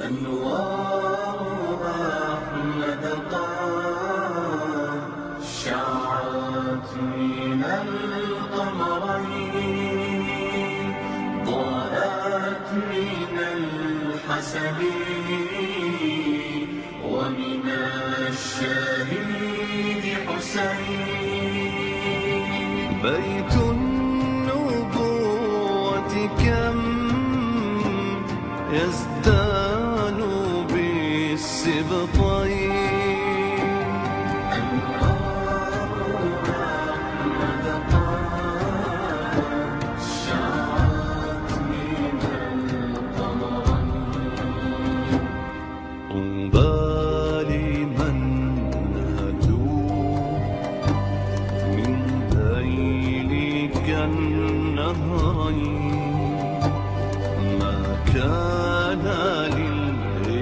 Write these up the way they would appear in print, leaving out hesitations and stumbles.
أنوار أحمد قد شعت من القمرين، ضاءت من الحسن ومن الشهيد حسين. بيت النبوة كم يزدان بالسبطين، أنوار أحمد قد شعت من القمرين. طوبى لمن نهلوا من ذيلك النهرين، ما كان للإنسان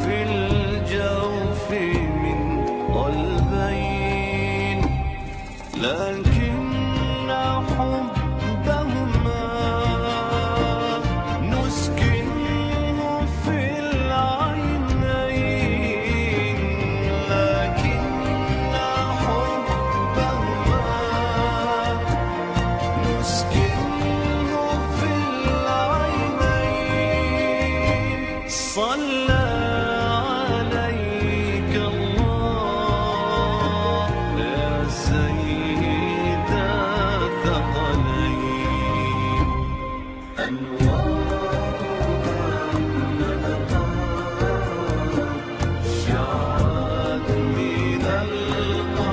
في الجوف من قلبين، لكن حبهما نسكنه في العينين، لكن حبهما نسكنه في العينين. صلى عليك الله يا سيد الثقلين. أنوار أحمد قد شعت من القمرين،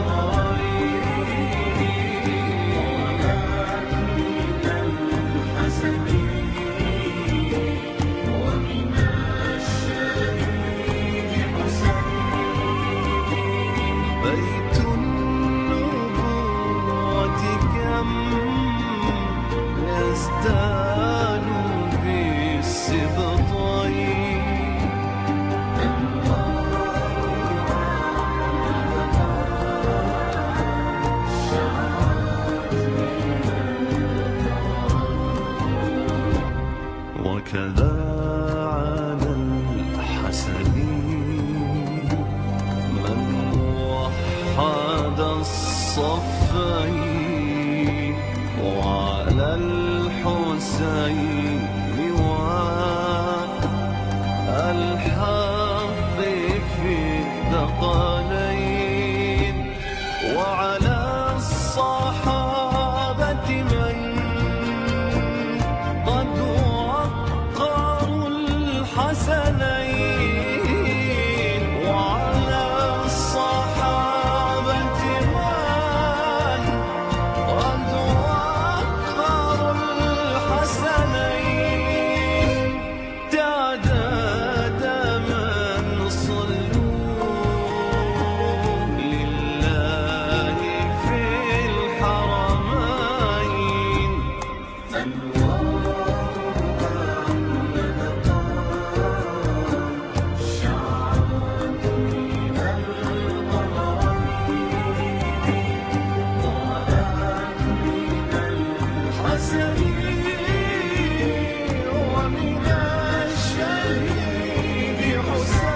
ضاءت من الحسن ومن الشهيد حسين. بيت النبوة كم يزدان بالسبطين، أنوار أحمد قد شعت من القمرين. وكذا على الحسن من وحد الصفين، وعلى الحسين والحق في الثقلين، وعلى الصحابة من قد وقروا الحسنين، وعلى الصحابة من قد وقروا الحسنين. تعداد من صلوا لله في الحرمين. أنوار أحمد قد شعت من القمرين، ضاءت من الحسن ومن الشهيد حسين.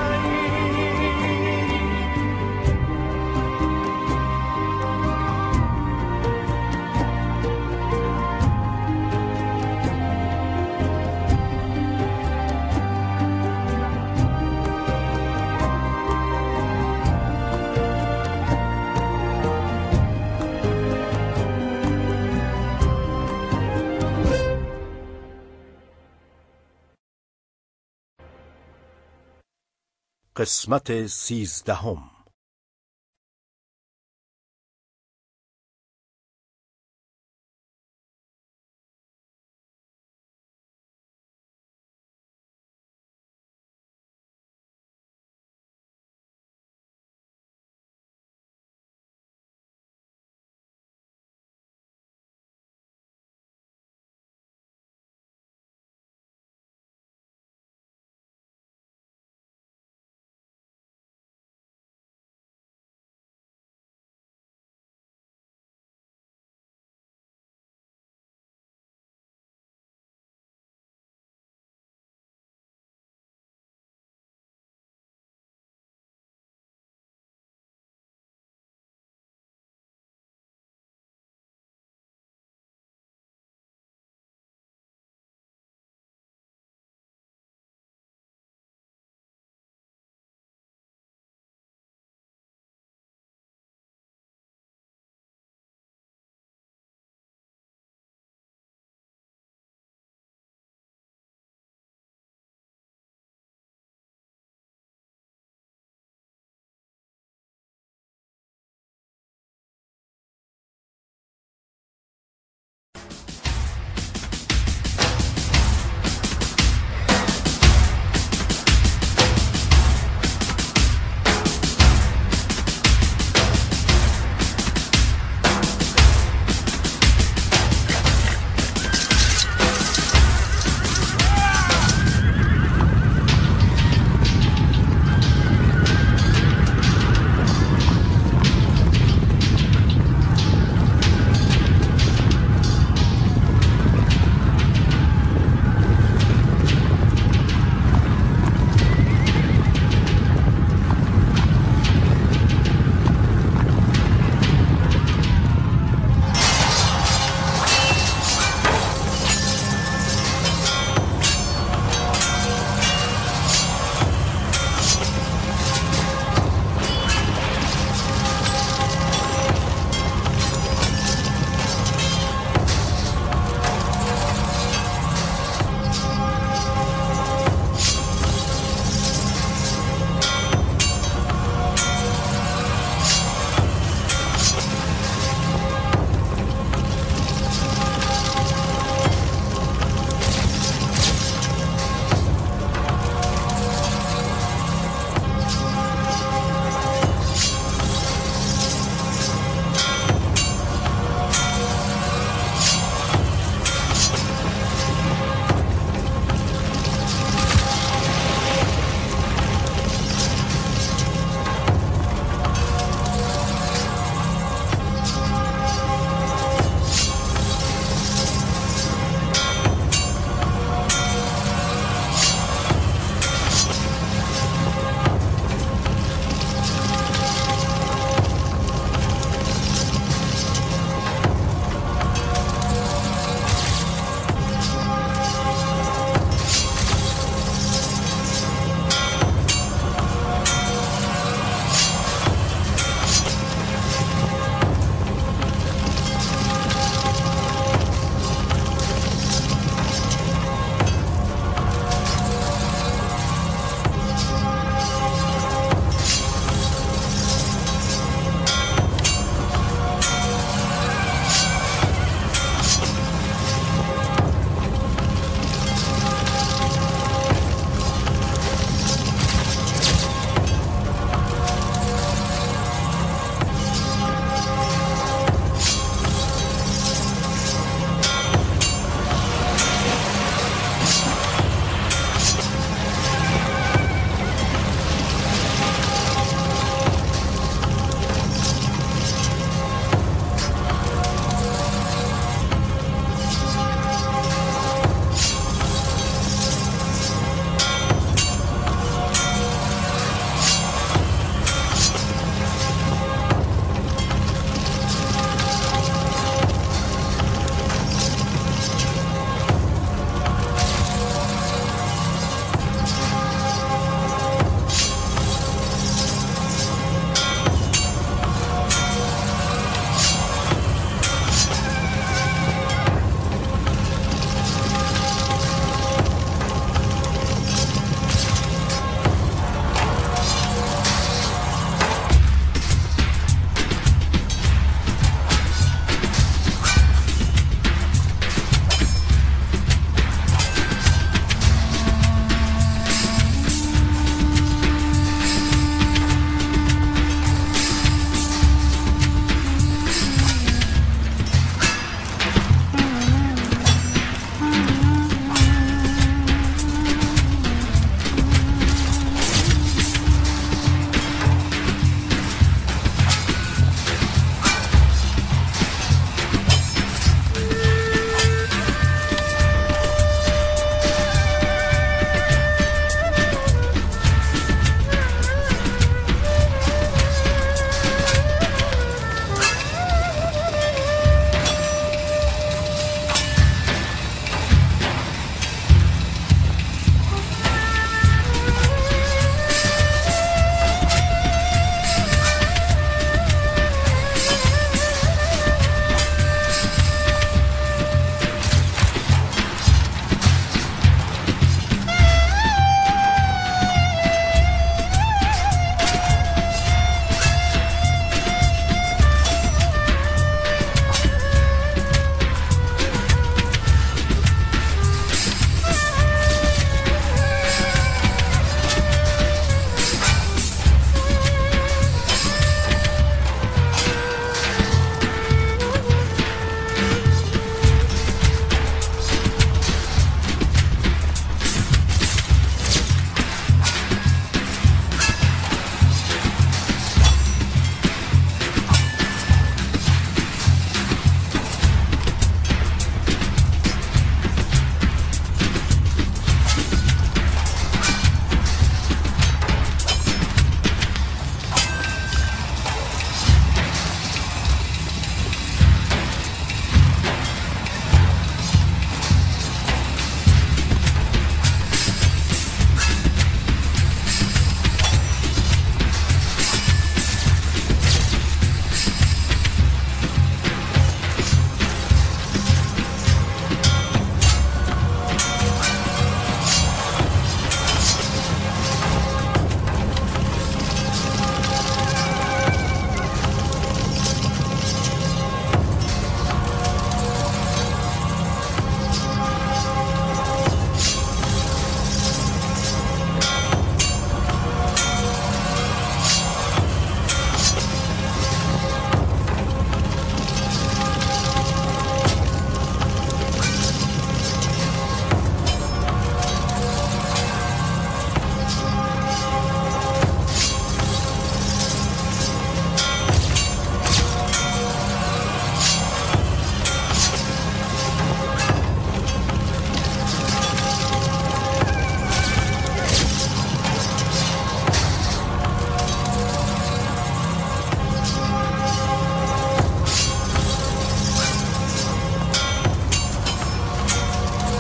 قسمت 13.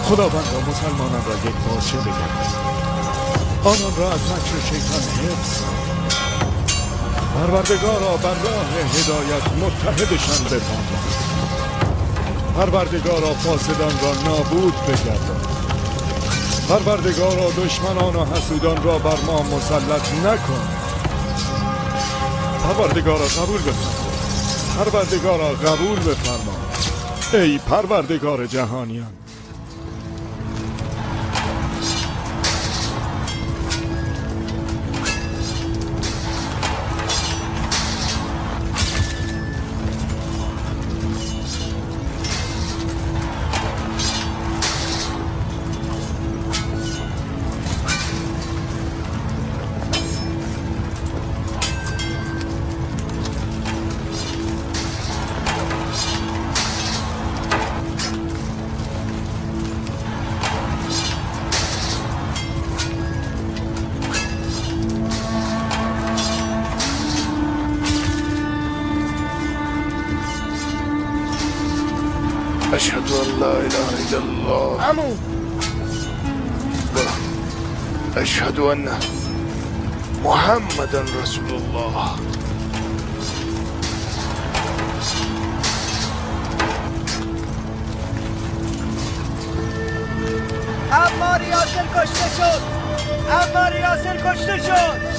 خداوندا مسلمانان را یک پارچه بگردان، آنان را از مکر شیطان حفظ کن. پروردگارا بر راه هدایت متحدشان بفرما. پروردگارا فاسدان را نابود بگردان. پروردگارا دشمنان و حسودان را بر ما مسلط نکن. پروردگارا قبول بفرما. پروردگارا قبول بفرما. ای پروردگار جهانیان. أشهد أن لا إله إلا الله عمو وأشهد أن محمدا رسول الله. عمار یاسر کشته شد. عمار یاسر کشته شد.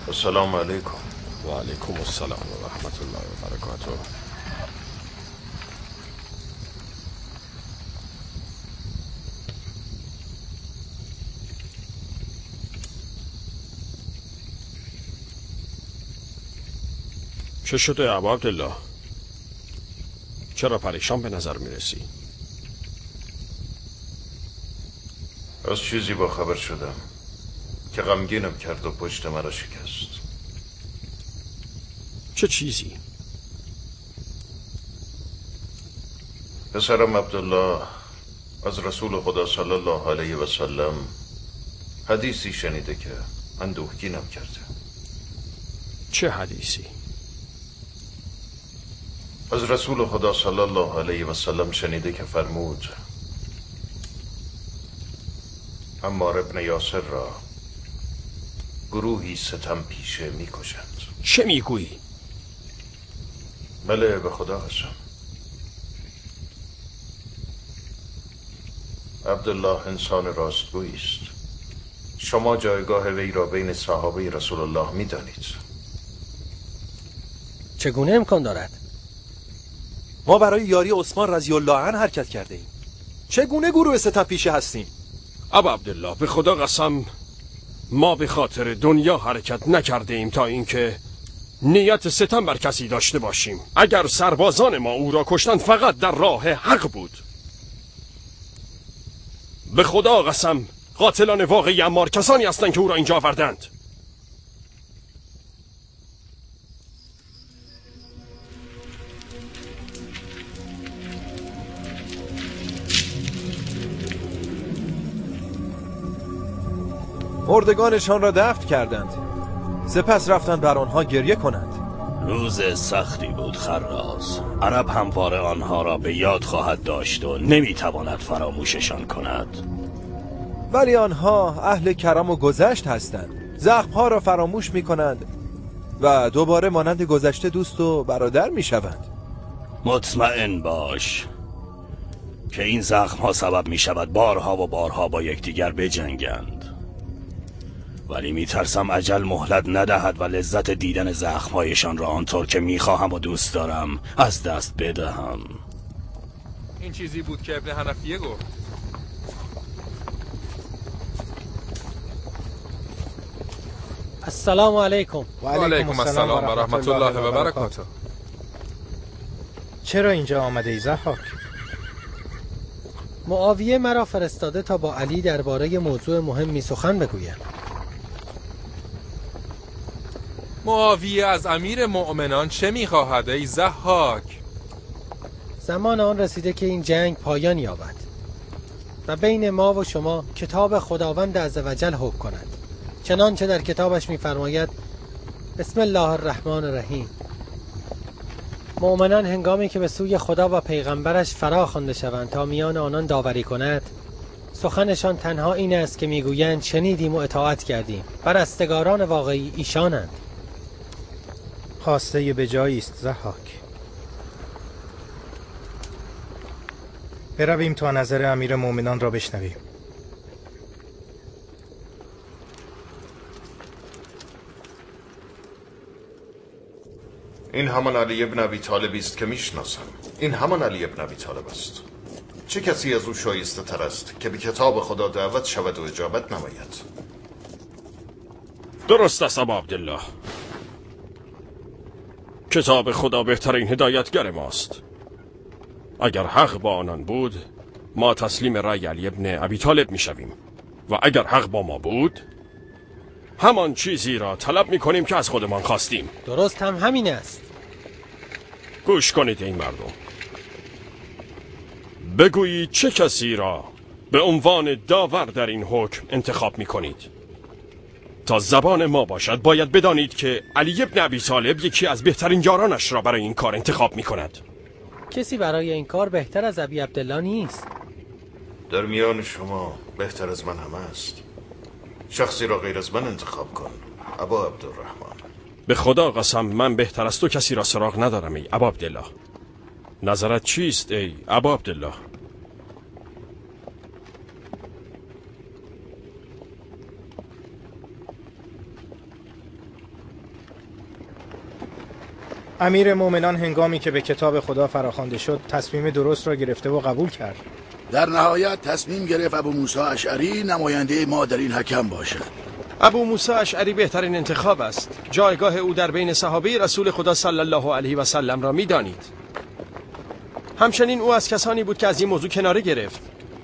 السلام علیکم. و علیکم السلام و رحمت الله و برکاته. چه شده ابا عبدالله؟ چرا پریشان به نظر میرسی؟ از چیزی با خبر شدم که غمگینم کرد و پشت مرا شکست. چه چیزی؟ پسرم عبدالله از رسول خدا صلی الله علیه و سلم حدیثی شنیده که اندوهگینم کرده. چه حدیثی؟ از رسول خدا صلی الله علیه و سلم شنیده که فرمود عمار ابن یاسر را گروهی ستم پیشه میکشند. چه میگویی؟ بله، به خدا قسم. عبدالله انسان راستگویی است. شما جایگاه وی را بین صحابه رسول الله میدانید. چگونه امکان دارد؟ ما برای یاری عثمان رضی الله عنه حرکت کرده ایم. چگونه گروه ستم پیشه هستیم؟ ابا عبدالله، به خدا قسم ما به خاطر دنیا حرکت نکرده ایم تا اینکه نیت ستم بر کسی داشته باشیم. اگر سربازان ما او را کشتند فقط در راه حق بود. به خدا قسم قاتلان واقعی عمار کسانی هستند که او را اینجا آوردند. مردگانشان را دفن کردند، سپس رفتند بر آنها گریه کنند. روز سختی بود خراز. عرب همواره آنها را به یاد خواهد داشت و نمیتواند فراموششان کند. ولی آنها اهل کرم و گذشت هستند. زخمها را فراموش میکنند و دوباره مانند گذشته دوست و برادر میشوند. مطمئن باش که این زخم ها سبب می شود بارها و بارها با یکدیگر بجنگند، ولی می ترسم اجل مهلت ندهد و لذت دیدن زخمهایشان را آنطور که می خواهم و دوست دارم از دست بدهم. این چیزی بود که ابن حنفیه گفت. السلام علیکم. و علیکم السلام و رحمت الله و برکاته. چرا اینجا آمده ای ضحاک؟ معاویه مرا فرستاده تا با علی درباره موضوع مهمی سخن بگویم. معاویه از امیر مؤمنان چه میخواهد ای ضحاک؟ زمان آن رسیده که این جنگ پایان یابد و بین ما و شما کتاب خداوند عزوجل حکم کند، چنانچه در کتابش میفرماید: بسم الله الرحمن الرحیم. مؤمنان هنگامی که به سوی خدا و پیغمبرش فرا خوانده شوند تا میان آنان داوری کند، سخنشان تنها این است که میگویند شنیدیم و اطاعت کردیم و رستگاران واقعی ایشانند. خواسته به جایی است ضحاک. برویم تا نظر امیر مؤمنان را بشنویم. این همان علی ابن ابی طالبی است که میشناسم. این همان علی ابن ابی طالب است. چه کسی از او شایسته تر است که به کتاب خدا دعوت شود و اجابت نماید؟ درست است ابا عبدالله. کتاب خدا بهترین هدایتگر ماست. اگر حق با آنان بود ما تسلیم رأی علی ابن ابی طالب میشویم و اگر حق با ما بود همان چیزی را طلب میکنیم که از خودمان خواستیم. درست هم همین است. گوش کنید این مردم، بگویید چه کسی را به عنوان داور در این حکم انتخاب میکنید؟ تا زبان ما باشد باید بدانید که علی ابن ابی طالب یکی از بهترین یارانش را برای این کار انتخاب میکند. کسی برای این کار بهتر از ابی عبدالله نیست. در میان شما بهتر از من هم است. شخصی را غیر از من انتخاب کن ابا عبدالرحمن. به خدا قسم من بهتر از تو کسی را سراغ ندارم ای ابا عبدالله. نظرت چیست ای ابا عبدالله؟ امیر مؤمنان هنگامی که به کتاب خدا فراخوانده شد تصمیم درست را گرفته و قبول کرد. در نهایت تصمیم گرفت ابو موسی اشعری نماینده ما در این حکم باشد. ابو موسی اشعری بهترین انتخاب است. جایگاه او در بین صحابه رسول خدا صلی الله علیه و سلم را می‌دانید. همچنین او از کسانی بود که از این موضوع کناره گرفت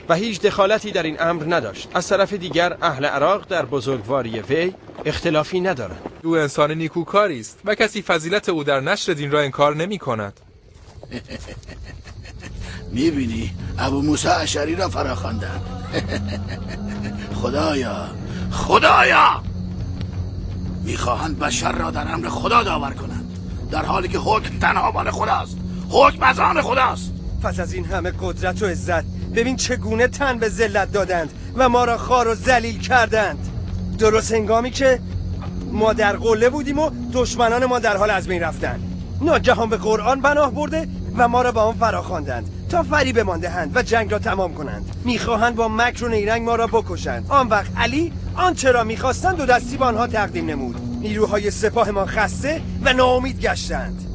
و هیچ دخالتی در این امر نداشت. از طرف دیگر اهل عراق در بزرگواری وی اختلافی ندارند. او انسان نیکوکاری است و کسی فضیلت او در نشر دین را انکار نمی کند. میبینی ابو موسی اشعری را فراخواندند. خدایا خدایا، میخواهند بشر را در امر خدا داور کنند، در حالی که حکم تنها مال خداست. حکم از آن خداست. پس از این همه قدرت و عزت ببین چگونه تن به ذلت دادند و ما را خوار و ذلیل کردند. درست هنگامی که ما در قله بودیم و دشمنان ما در حال از بین رفتن، ناگهان به قرآن پناه برده و ما را به آن فراخواندند تا فریب دهند و جنگ را تمام کنند. میخواهند با مکر و نیرنگ ما را بکشند. آن وقت علی آنچه را میخواستند دو دستی به آنها تقدیم نمود. نیروهای سپاه ما خسته و ناامید گشتند.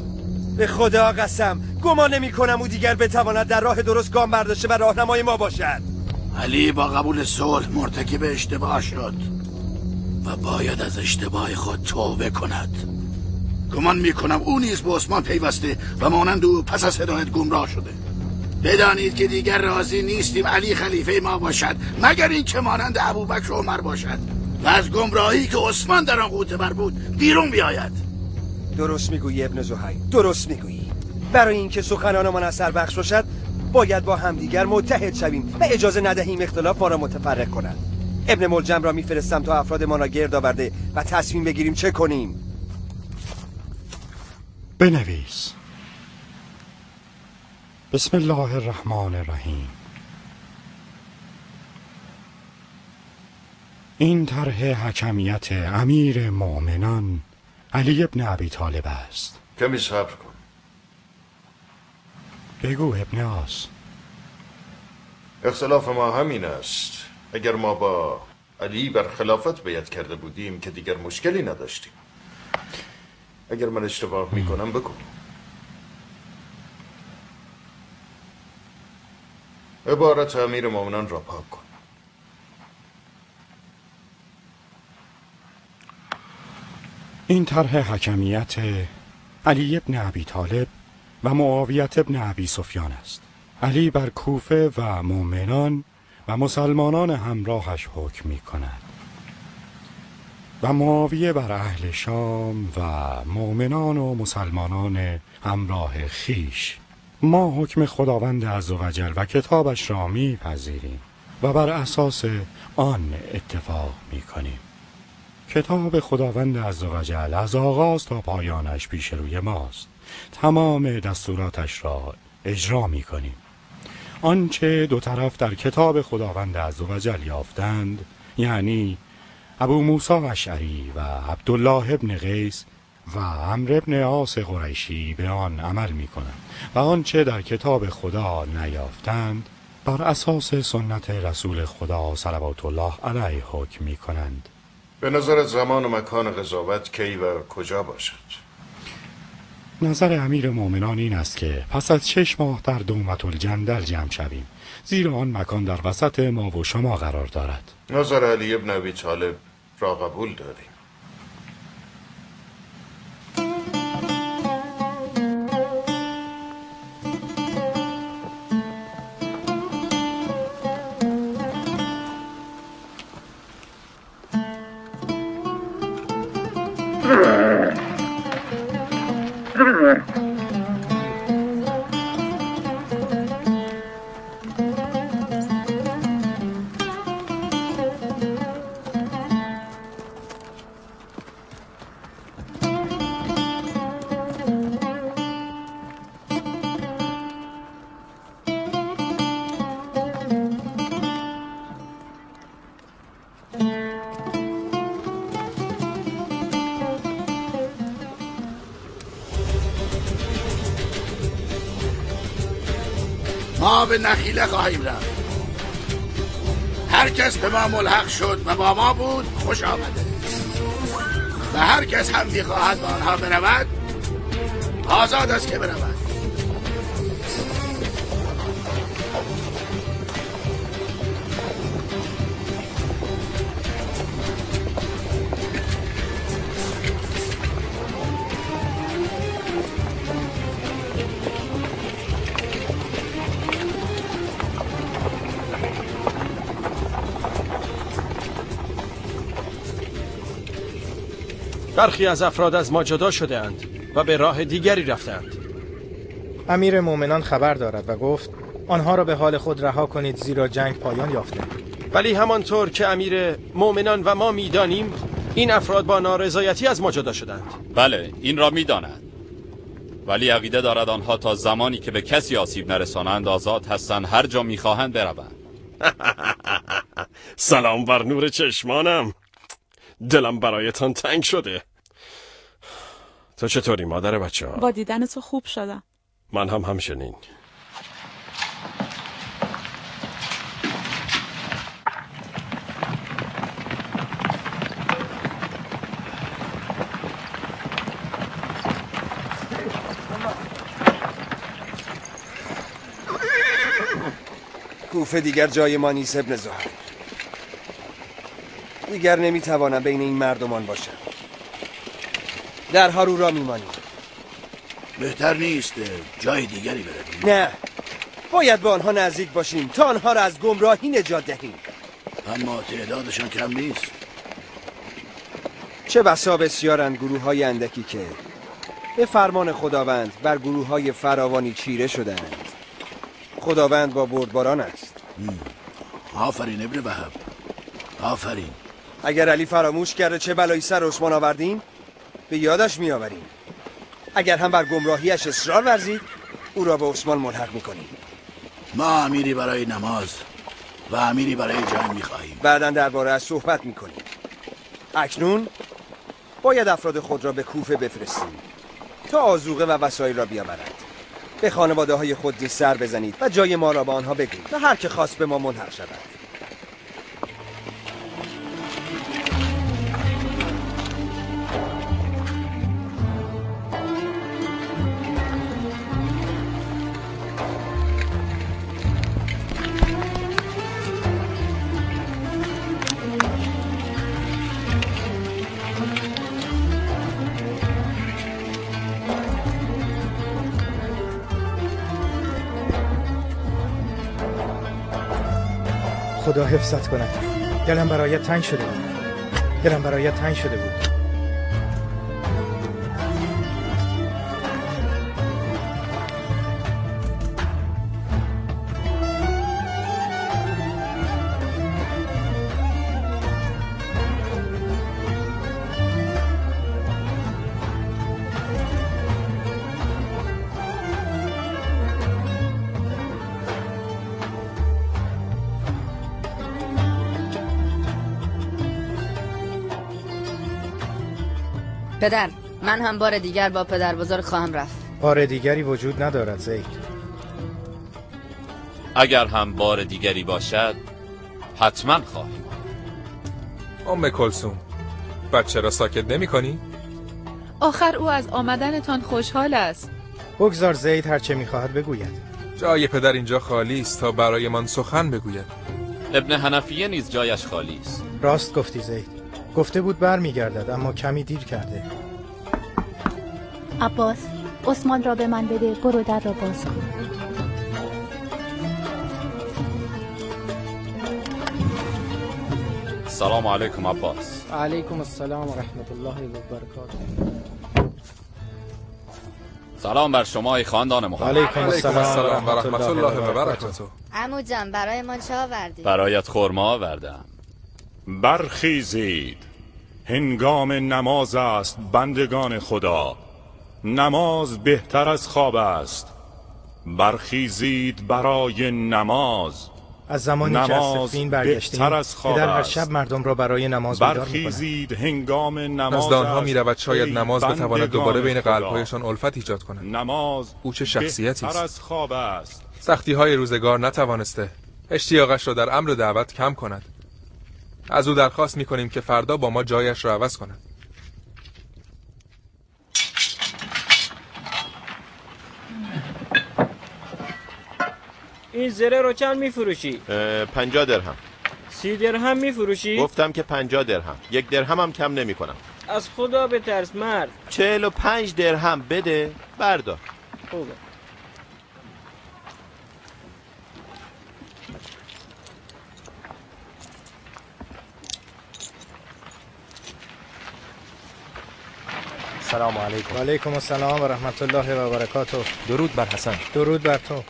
به خدا قسم گمان نمی کنم او دیگر بتواند در راه درست گام برداشته و راهنمای ما باشد. علی با قبول صلح مرتکب اشتباه شد و باید از اشتباه خود توبه کند. گمان میکنم او نیز به عثمان پیوسته و مانند او پس از هدایت گمراه شده. بدانید که دیگر راضی نیستیم علی خلیفه ما باشد مگر اینکه مانند ابوبکر و عمر باشد و از گمراهی که عثمان در آن غوطه بر بود بیرون بیاید. درست میگویی ابن زهیر، درست میگویی. برای اینکه سخنانمان اثر بخش باشد باید با همدیگر متحد شویم و اجازه ندهیم اختلاف ما را متفرق کند. ابن ملجم را میفرستم تا افراد ما را گرد آورده و تصمیم بگیریم چه کنیم. بنویس. بسم الله الرحمن الرحیم. این طرح حکمیت امیر مؤمنان علی ابن ابی طالب است. کمی صبر کن. بگو ابن عاص. اختلاف ما همین است. اگر ما با علی بر خلافت بیعت کرده بودیم که دیگر مشکلی نداشتیم. اگر من اشتباه میکنم بگو. عبارت امیر مومنان را پاک کن. این طرح حکمیت علی ابن ابی طالب و معاویت ابن ابی سفیان است. علی بر کوفه و مؤمنان و مسلمانان همراهش حکم می کند و معاویه بر اهل شام و مؤمنان و مسلمانان همراه خیش. ما حکم خداوند عزوجل و کتابش را می پذیریم و بر اساس آن اتفاق می کنیم. کتاب خداوند عزوجل از آغاز تا پایانش پیش روی ماست. تمام دستوراتش را اجرا می کنیم. آنچه دو طرف در کتاب خداوند عزوجل یافتند، یعنی ابو موسی اشعری و عبدالله ابن قیس و عمرو ابن عاص قریشی، به آن عمل می کنند و آنچه در کتاب خدا نیافتند بر اساس سنت رسول خدا صلوات الله علیه حکم می کنند. به نظر زمان و مکان قضاوت کی و کجا باشد؟ نظر امیر مؤمنان این است که پس از 6 ماه در دومة الجندل جمع شویم، زیرا آن مکان در وسط ما و شما قرار دارد. نظر علی ابن ابی طالب را قبول داریم. ما به نخیله خواهیم رفت. هر کس به ما ملحق شد و با ما بود خوش آمده و هر کس هم میخواهد با آنها برود آزاد است که برود. برخی از افراد از ما جدا شده اند و به راه دیگری رفتند. امیر مؤمنان خبر دارد و گفت آنها را به حال خود رها کنید، زیرا جنگ پایان یافته. ولی همانطور که امیر مؤمنان و ما میدانیم این افراد با نارضایتی از ما جدا شدند. بله، این را میداند، ولی عقیده دارد آنها تا زمانی که به کسی آسیب نرسانند آزاد هستند، هر جا میخواهند بروند. سلام بر نور چشمانم، دلم برایتان تنگ شده. تو چطوری مادر بچه ها؟ با دیدن تو خوب شدم. من هم همچنین. کوفه دیگر جای ما نیست ابن زهیر. دیگر نمیتوانم بین این مردمان باشم. در هارورا میمانیم. بهتر نیست جای دیگری برویم؟ نه، باید به آنها نزدیک باشیم تا آنها را از گمراهی نجات دهیم. اما تعدادشان کم نیست. چه بسا بسیارند گروه های اندکی که به فرمان خداوند بر گروه های فراوانی چیره شدند. خداوند با بردباران است. آفرین ابن وهب، آفرین. اگر علی فراموش کرده چه بلایی سر عثمان آوردیم به یادش میآوریم. اگر هم بر گمراهیش اصرار ورزید او را به عثمان ملحق میکنیم. ما امیری برای نماز و امیری برای جنگ میخواهیم. بعدا درباره از صحبت میکنیم. اکنون باید افراد خود را به کوفه بفرستیم تا آذوقه و وسایل را بیاورند. به خانواده های خود نیز سر بزنید و جای ما را به آنها بگویید و هر که خواست به ما ملحق شود. خدا حفظت کند. دلم برایت تنگ شده بود. دلم برایت تنگ شده بود. پدر، من هم بار دیگر با پدر بزرگ خواهم رفت. بار دیگری وجود ندارد زید. اگر هم بار دیگری باشد حتما خواهیم. ام کلثوم، بچه را ساکت نمی کنی؟ آخر او از آمدنتان خوشحال است. بگذار زید هرچه میخواهد بگوید. جای پدر اینجا خالی است تا برای من سخن بگوید. ابن حنفیه نیز جایش خالی است. راست گفتی زید. گفته بود برمیگردد اما کمی دیر کرده. عباس، عثمان را به من بده، برو در را باز کن. سلام علیکم عباس. علیکم السلام و رحمت الله و برکاته. سلام بر شما ای خاندان محمد. علیکم السلام و رحمت الله و برکاته. عمو جان، برای من چه آوردی؟ برایت خرما آوردم. برخیزید، هنگام نماز است بندگان خدا. نماز بهتر از خواب است. برخیزید برای نماز. از زمانی که از صفین برگشتیم پدر هر شب مردم را برای نماز بیدار می‌کند. برخیزید هنگام نماز. نزد آنها می‌رود شاید نماز بتواند دوباره بین قلب‌هایشان الفت ایجاد کند. نماز او چه شخصیتی است. از خواب است. سختی‌های روزگار نتوانسته اشتیاقش را در امر دعوت کم کند. از او درخواست می‌کنیم که فردا با ما جایش را عوض کند. این زره رو چند میفروشی؟ 50 درهم. 30 درهم میفروشی؟ گفتم که 50 درهم. 1 درهم هم کم نمی کنم. از خدا بترس مرد. 45 درهم بده بردار. خوبه. سلام علیکم. و علیکم السلام و رحمت الله و برکاته. درود بر حسن. درود بر تو.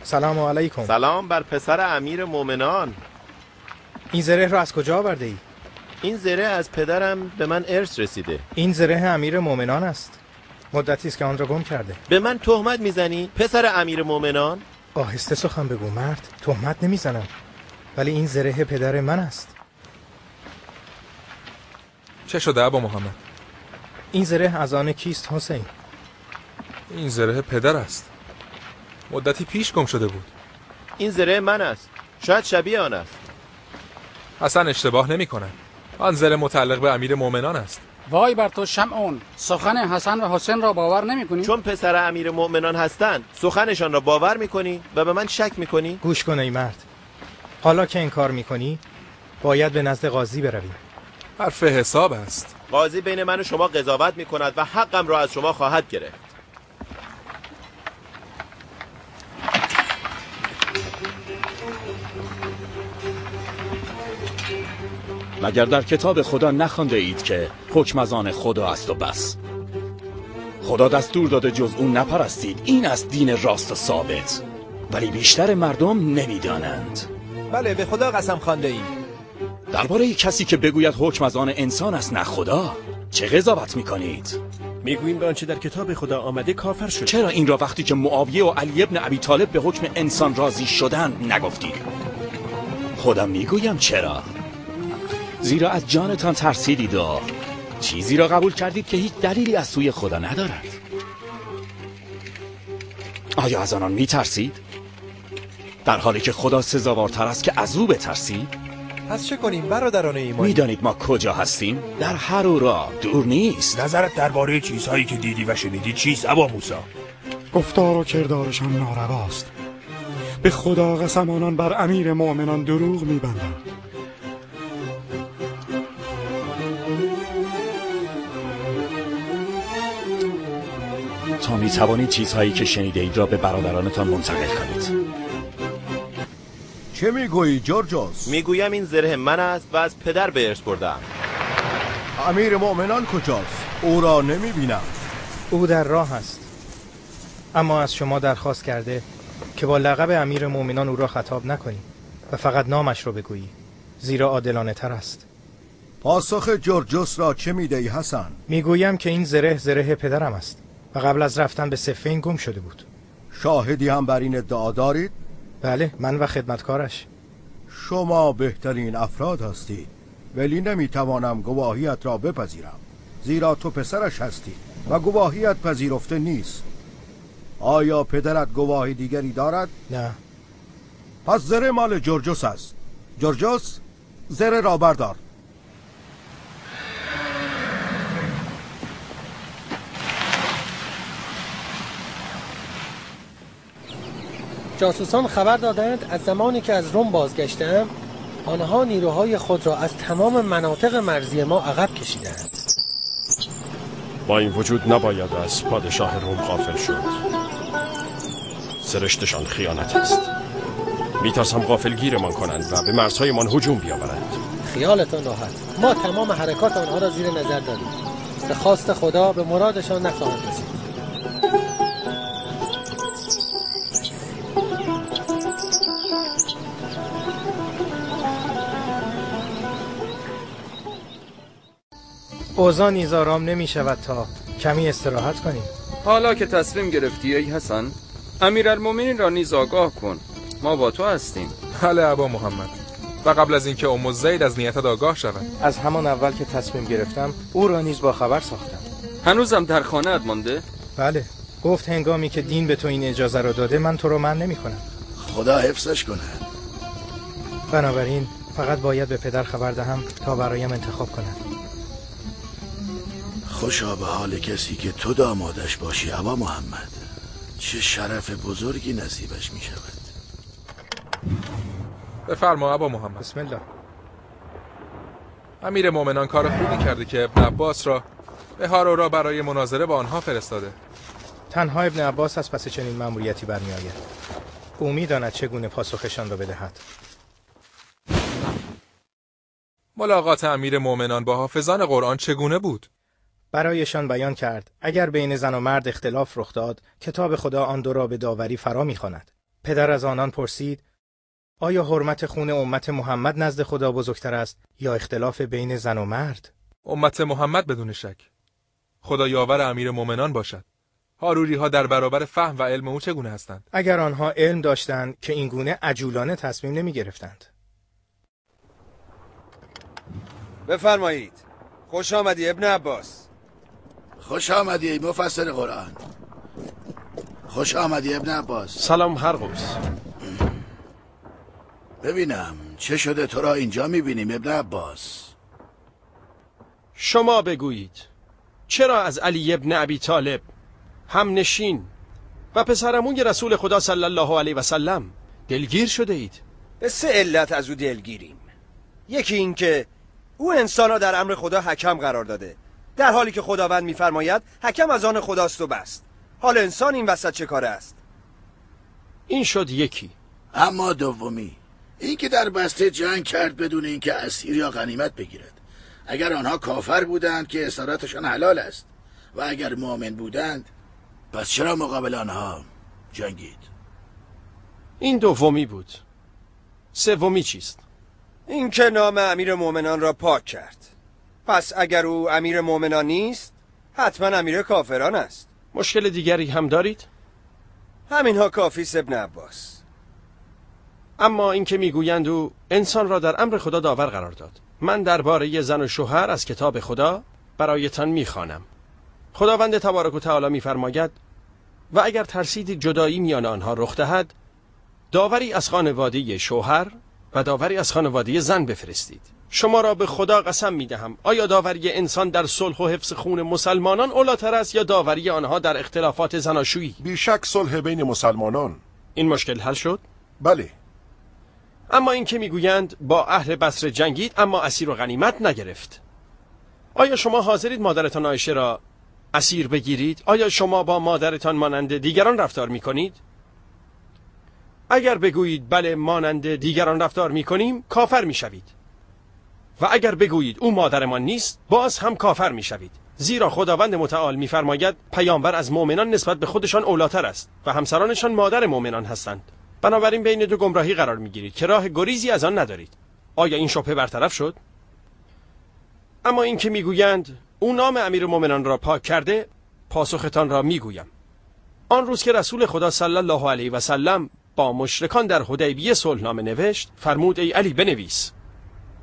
سلام علیکم. سلام بر پسر امیر مومنان. این زره را از کجا آورده ای؟ این زره از پدرم به من ارث رسیده. این زره امیر مومنان است. مدتی است که آن را گم کرده. به من تهمت میزنی پسر امیر مومنان؟ آهسته سخن بگو مرد، تهمت نمیزنم، ولی این زره پدر من است. چه شده ابا محمد؟ این زره از آن کیست حسین؟ این زره پدر است. مدتی پیش گم شده بود. این زره من است. شاید شبیه آن است. حسن اشتباه نمی کند. آن زره متعلق به امیر مومنان است. وای بر تو شمعون، سخن حسن و حسین را باور نمی کنی؟ چون پسر امیر مؤمنان هستند سخنشان را باور می کنی و به من شک می کنی؟ گوش کن ای مرد، حالا که این کار می کنی باید به نزد قاضی برویم. حرف حساب است. قاضی بین من و شما قضاوت می کند و حقم را از شما خواهد گرفت. مگر در کتاب خدا نخوانده اید که حکم از آن خدا است و بس؟ خدا دستور داده جز او نپرستید. این است دین راست و ثابت، ولی بیشتر مردم نمیدانند. بله، به خدا قسم خوانده ایم. درباره کسی که بگوید حکم از آن انسان است نه خدا، چه قضاوت میکنید؟ میگوییم به آنچه در کتاب خدا آمده کافر شد. چرا این را وقتی که معاویه و علی ابن ابی طالب به حکم انسان راضی شدند نگفتید؟ خودم میگویم چرا. زیرا از جانتان ترسیدید و چیزی را قبول کردید که هیچ دلیلی از سوی خدا ندارد. آیا از آنان میترسید؟ در حالی که خدا سزاوارتر است که از او بترسید؟ پس چه کنیم برادران ایمانی؟ میدانید ما کجا هستیم؟ در حرورا، دور نیست. نظرت درباره چیزهایی که دیدی و شنیدی چیست ابا موسی؟ گفتار و کردارشان نارواست. به خدا قسم آنان بر امیر مؤمنان دروغ میبندند. تا میتوانید چیزهایی که شنیده اید را به برادرانتان منتقل کنید. چه میگویی جورجوس؟ میگویم این زره من است و از پدر به ارث بردم. امیر مؤمنان کجاست؟ او را نمیبینم. او در راه است، اما از شما درخواست کرده که با لقب امیر مؤمنان او را خطاب نکنی و فقط نامش را بگویی، زیرا عادلانه تر است. پاسخ جورجوس را چه میدهی حسن؟ میگویم که این زره زره پدرم است و قبل از رفتن به صفین گم شده بود. شاهدی هم بر این ادعا دارید؟ بله، من و خدمتکارش. شما بهترین افراد هستید، ولی نمیتوانم گواهیت را بپذیرم، زیرا تو پسرش هستی و گواهیت پذیرفته نیست. آیا پدرت گواهی دیگری دارد؟ نه. پس زره مال جورجوس است. جورجوس، زره را بردار. جاسوسان خبر دادند از زمانی که از روم بازگشتم آنها نیروهای خود را از تمام مناطق مرزی ما عقب کشیدند. با این وجود نباید از پادشاه روم غافل شد. سرشتشان خیانت است. میترسم غافلگیرمان کنند و به مرزهایمان هجوم بیاورند. خیالتان راحت، ما تمام حرکات آنها را زیر نظر داریم. به خواست خدا به مرادشان نخواهند رسید. اوضاع نیز آرام نمی شود تا کمی استراحت کنیم. حالا که تصمیم گرفتی ای حسن، امیرالمومنین را نیز آگاه کن. ما با تو هستیم. بله ابا محمد، و قبل از اینکه ام زید از نیتت آگاه شود. از همان اول که تصمیم گرفتم او را نیز با خبر ساختم. هنوزم در خانه ات مانده؟ بله، گفت هنگامی که دین به تو این اجازه را داده من تو را منع نمی کنم. خدا حفظش کنه. بنابراین فقط باید به پدر خبر دهم تا برایم انتخاب کند. خوشا به حال کسی که تو دامادش باشی ابا محمد. چه شرف بزرگی نصیبش می شود. بفرما ابا محمد. بسم الله. امیر مؤمنان کار خوبی کرده که ابن عباس را به هارورا برای مناظره با آنها فرستاده. تنها ابن عباس از پس چنین مأموریتی برمی آید. او می داند چگونه پاسخشان را بدهد. ملاقات امیر مؤمنان با حافظان قرآن چگونه بود؟ برایشان بیان کرد اگر بین زن و مرد اختلاف رخ داد کتاب خدا آن دو را به داوری فرا می‌خواند. پدر از آنان پرسید آیا حرمت خون امت محمد نزد خدا بزرگتر است یا اختلاف بین زن و مرد؟ امت محمد بدون شک. خدا یاور امیر مؤمنان باشد. هاروری ها در برابر فهم و علم او چگونه هستند؟ اگر آنها علم داشتند که این گونه عجولانه تصمیم نمی گرفتند. بفرمایید. خوش آمدی ابن عباس. خوش آمدی ای مفسر قرآن. خوش آمدی ابن عباس. سلام هرقوس. ببینم چه شده تو را اینجا میبینیم ابن عباس؟ شما بگویید چرا از علی ابن ابی طالب همنشین و پسرعموی رسول خدا صلی الله علیه و سلم دلگیر شده اید؟ به سه علت از او دلگیریم. یکی این که او انسان را در امر خدا حکم قرار داده، در حالی که خداوند میفرماید حکم از آن خداست و بست. حال انسان این وسط چه کاره است؟ این شد یکی. اما دومی این که در بسته جنگ کرد بدون اینکه اسیر یا غنیمت بگیرد. اگر آنها کافر بودند که اسارتشان حلال است و اگر مؤمن بودند پس چرا مقابل آنها جنگید؟ این دومی بود. سومی چیست؟ این که نام امیر مؤمنان را پاک کرد. پس اگر او امیر مؤمنان نیست، حتما امیر کافران است. مشکل دیگری هم دارید؟ همینها کافی است ابن عباس. اما اینکه میگویند او انسان را در امر خدا داور قرار داد. من درباره زن و شوهر از کتاب خدا برایتان میخوانم. خداوند تبارک و تعالی میفرماید: و اگر ترسید جدایی میان آنها رخ دهد، داوری از خانواده شوهر و داوری از خانواده زن بفرستید. شما را به خدا قسم میدهم، آیا داوری انسان در صلح و حفظ خون مسلمانان اولاتر است یا داوری آنها در اختلافات زناشویی؟ بیشک صلح بین مسلمانان. این مشکل حل شد؟ بله. اما این که میگویند با اهل بصره جنگید اما اسیر و غنیمت نگرفت. آیا شما حاضرید مادرتان عایشه را اسیر بگیرید؟ آیا شما با مادرتان مانند دیگران رفتار میکنید؟ اگر بگویید بله مانند دیگران رفتار میکنیم، کافر میشوید. و اگر بگویید او مادرمان نیست، باز هم کافر میشوید. زیرا خداوند متعال میفرماید پیامبر از مؤمنان نسبت به خودشان اولاتر است و همسرانشان مادر مؤمنان هستند. بنابراین بین دو گمراهی قرار میگیرید که راه گریزی از آن ندارید. آیا این شبهه برطرف شد؟ اما این که میگویند او نام امیر مؤمنان را پاک کرده، پاسختان را میگویم. آن روز که رسول خدا صلی الله علیه و سلم با مشرکان در حدیبیه صلحنامه نوشت، فرمود ای علی بنویس،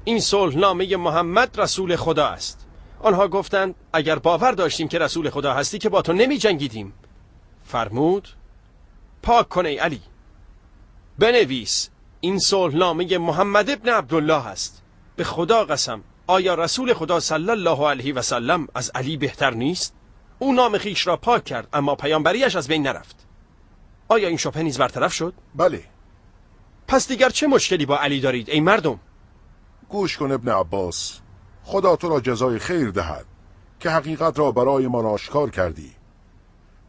این صلحنامه محمد رسول خدا است. آنها گفتند اگر باور داشتیم که رسول خدا هستی که با تو نمی جنگیدیم. فرمود پاک کن ای علی، بنویس این صلحنامه محمد ابن عبدالله است. به خدا قسم، آیا رسول خدا صلی الله علیه و سلم از علی بهتر نیست؟ او نام خویش را پاک کرد اما پیامبریش از بین نرفت. آیا این شبهه نیز برطرف شد؟ بله. پس دیگر چه مشکلی با علی دارید ای مردم؟ گوش کن ابن عباس، خدا تو را جزای خیر دهد که حقیقت را برای ما آشکار کردی.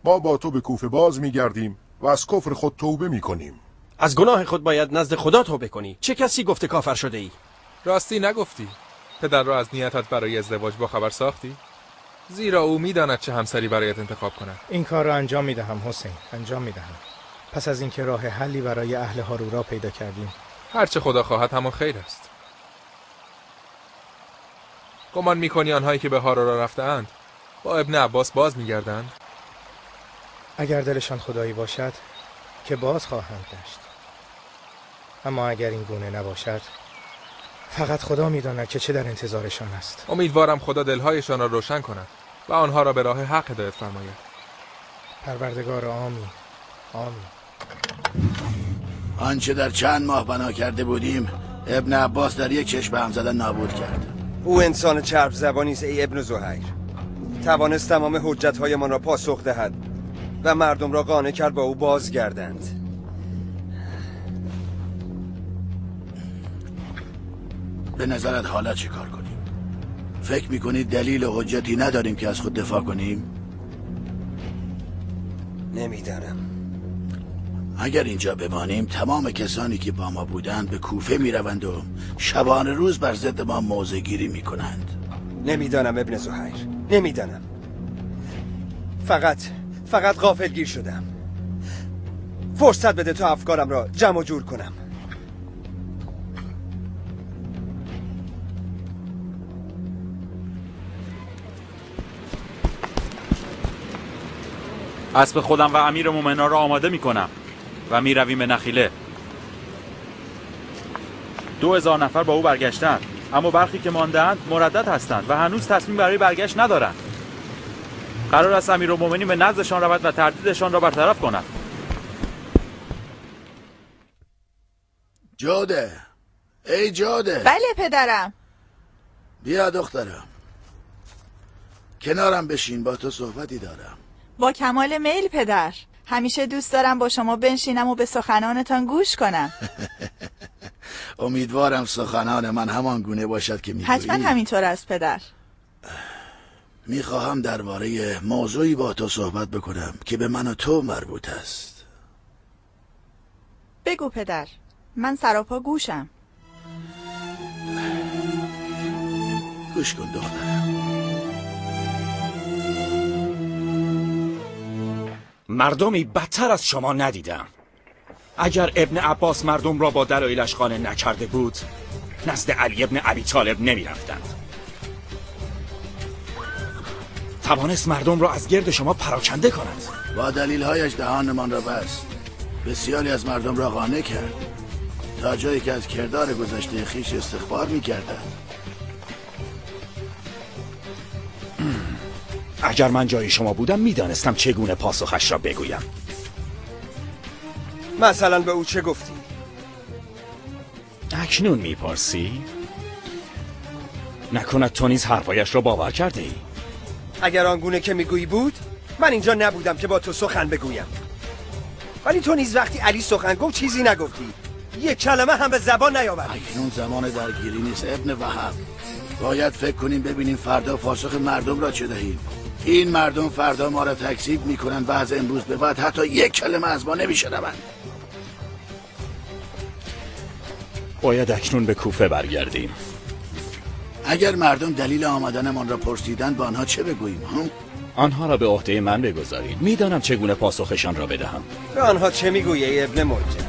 ما با تو به کوفه باز میگردیم و از کفر خود توبه میکنیم. از گناه خود باید نزد خدا توبه کنی. چه کسی گفته کافر شده ای؟ راستی نگفتی پدر را از نیتت برای ازدواج با خبر ساختی؟ زیرا او میداند چه همسری برایت انتخاب کند. این کار را انجام میدهم حسین، انجام میدهم. پس از اینکه راه حلی برای اهل هارورا پیدا کردیم. هرچه خدا خواهد همان خیر است. گمان میکنی آنهایی که به هارورا رفتهاند با ابن عباس باز میگردند؟ اگر دلشان خدایی باشد که باز خواهند گشت. اما اگر این گونه نباشد، فقط خدا میداند که چه در انتظارشان است. امیدوارم خدا دلهایشان را روشن کند و آنها را به راه حق هدایت فرماید. پروردگار آمین، آمین. آنچه در چند ماه بنا کرده بودیم ابن عباس در یک چشم هم زدن نابود کرد. او انسان چرب زبانی است ای ابن زهیر. توانست تمام حجت‌هایمان را پاسخ دهد و مردم را قانع کرد با او بازگردند. به نظرت حالا چه کار کنیم؟ فکر میکنی دلیل و حجتی نداریم که از خود دفاع کنیم؟ نمیدانم. اگر اینجا بمانیم تمام کسانی که با ما بودند به کوفه میروند و شبانه روز بر ضد ما موضع گیری میکنند. نمیدانم ابن زهیر، نمیدانم. فقط غافلگیر شدم. فرصت بده تا افکارم را جمع و جور کنم. اسب خودم و امیر مومنان را آماده می کنم و می رویم به نخیله. 2000 نفر با او برگشتند، اما برخی که ماندند مردد هستند و هنوز تصمیم برای برگشت ندارند. قرار است امیرالمومنین به نزدشان رود و تردیدشان را برطرف کند. جاده، ای جاده. بله پدرم. بیا دخترم کنارم بشین، با تو صحبتی دارم. با کمال میل پدر. همیشه دوست دارم با شما بنشینم و به سخنانتان گوش کنم. امیدوارم سخنان من همان گونه باشد که میگویی. حتما همینطور است پدر. میخواهم درباره موضوعی با تو صحبت بکنم که به من و تو مربوط است. بگو پدر، من سراپا گوشم. گوش کن دخترم. مردمی بدتر از شما ندیدم. اگر ابن عباس مردم را با دلایلش قانع نکرده بود، نزد علی ابن ابی طالب نمی رفتند. توانست مردم را از گرد شما پراکنده کند. با دلیلهایش دهانمان را بست. بسیاری از مردم را قانع کرد تا جایی که از کردار گذشته خویش استغفار می‌کردند. اگر من جای شما بودم میدانستم چگونه پاسخش را بگویم. مثلا به او چه گفتی؟ اکنون میپرسی؟ نکند تو نیز حرفایش را باور کرده ای؟ اگر آنگونه که میگویی بود من اینجا نبودم که با تو سخن بگویم. ولی تو نیز وقتی علی سخن گفت چیزی نگفتی، یک کلمه هم به زبان نیاوردی. اکنون زمان درگیری نیست ابن وهب. باید فکر کنیم ببینیم فردا پاسخ مردم را چه دهیم. این مردم فردا ما را تکذیب میکنند و از امروز به بعد حتی یک کلمه از ما نمیشنوند. باید اکنون به کوفه برگردیم. اگر مردم دلیل آمدنمان را پرسیدند با آنها چه بگوییم؟ آنها را به عهده من بگذارید. میدانم چگونه پاسخشان را بدهم. به آنها چه میگویی ابن ملجم؟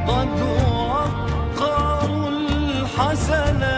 قد وقروا الحق. حسنا.